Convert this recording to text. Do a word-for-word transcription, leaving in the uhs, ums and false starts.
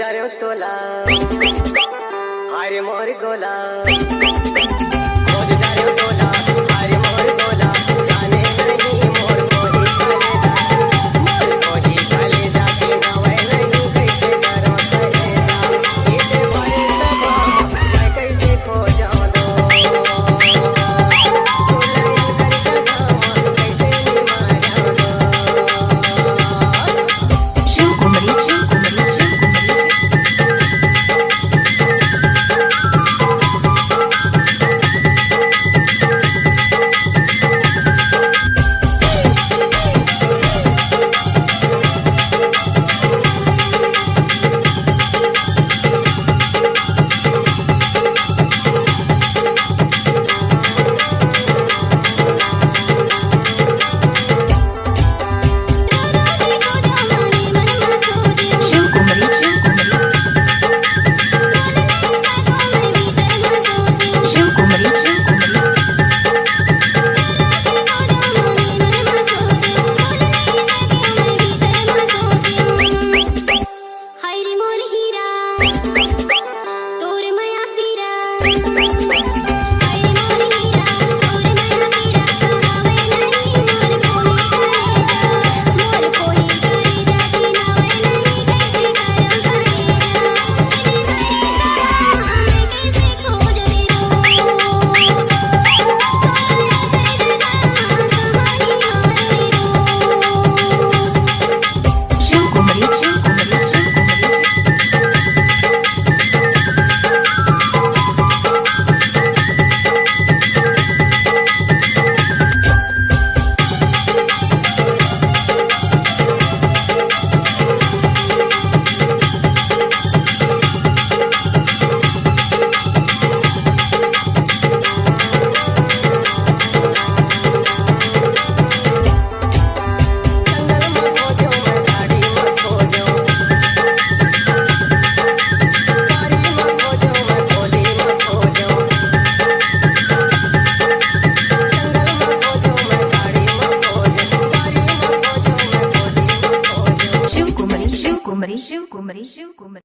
डरेंव तोला, हाय रे मोर गोला। खोज डरेंव तोला, हाय रे मोर गोला। जाने नहीं मोर कोही कलेजा, मोर कोही कलेजा। चिन्हावय नहीं कइसे करंव सहेजा, ए देवर सभा म मैं कइसे खोजंव दोस्त। भुलाय कर जगह म कइसे निमारंव दोस्त। शिव कुमरी, शिव कुमरी, शिव कुमरी। शिव कुमरी, शिव कुमरी। शिव कुमरी, शिव कुमरी। हाय रे मोर हीरा, तोर मया पीरा। हाय रे मोर हीरा, तोर मया पीरा। सुहावय नहीं मोर कोही कलेजा, मोर कोही कलेजा। चिन्हावय नहीं कइसे करंव सहेजा, ए देवर सभा म मैं कइसे खोजंव रे दोस्त। भुलाय कर जगह म कइसे निमारंव रे दोस्त। शिव कुमरी, शिव कुमरी, शिव कुमरी। शिव कुमरी, शिव कुमरी, शिव कुमरी, शिव कुमरी।